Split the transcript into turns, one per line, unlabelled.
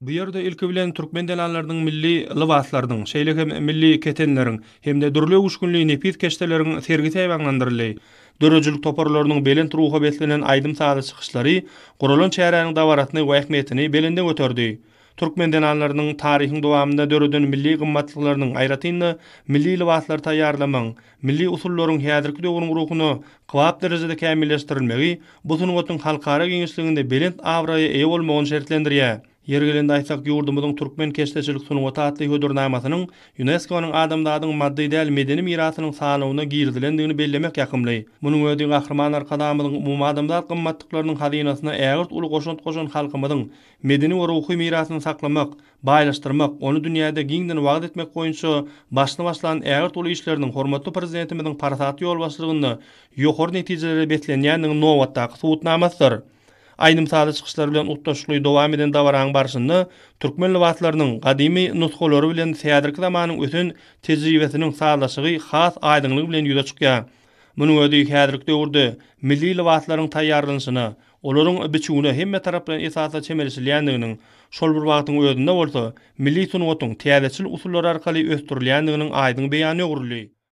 Bu ýerde ilki bilen türkmen zenanlarynyň milli lybaslarynyň, şeýle hem milli ketenleriň hem-de dürli öwüşginli nepis keşdeleriň sergisi ýaýbaňlandyryldy. Döredijilik toparlarynyň belent ruha beslenen aýdym-sazly çykyşlary guralan çäräniň dabarasyny we ähmiýetini belende göterdi. Türkmen zenanlarynyň taryhyň dowamynda döreden milli gymmatlyklarynyň, aýratyn-da, milli lybaslary taýýarlamagyň, milli usullaryň häzirki döwrüň ruhuna kybap derejede kämilleşdirilmegi bu sungatyň halkara giňişliginde belent abraýa eýe bolmagyny şertlendirýär. Ýeri gelende aýtsak, ýurdumyzyň Türkmen keşdeçilik sungaty atly hödürnamasynyň ÝUNESKO-nyň adamzadyň maddy däl medeni mirasynyň sanawyna girizilendigini bellemek ýakymly. Munuň özi Gahryman Arkadagymyzyň umumadamzat gymmatlyklarynyň hazynasyna ägirt uly goşant goşan halkymyzyň medeni we ruhy mirasyny saklamak, baýlaşdyrmak, ony dünýäde giňden wagyz etmek boýunça başyny başlan ägirt uly işleriniň hormatly Prezidentimiziň parasatly ýolbaşçylygynda ýokary netijelere beslenýändiginiň nobatdaky subutnamasydyr. Aýdym-sazly çykyşlar bilen utgaşykly dowam eden dabaranyň barşynda türkmen lybaslarynyň gadymy nusgalary bilen häzirki zamanyň ösen tejribesiniň sazlaşygy has aýdyňlygy bilen ýüze çykýar. Munuň özi häzirki döwürde milli lybaslaryň taýýarlanyşyna, olaryň biçüwine hemmetaraplaýyn esasda çemeleşilýändiginiň, şol bir wagtyň özünde bolsa, milli sungatyň täzeçil usullary arkaly ösdürilýändiginiň aýdyň beýanyna öwrüldi.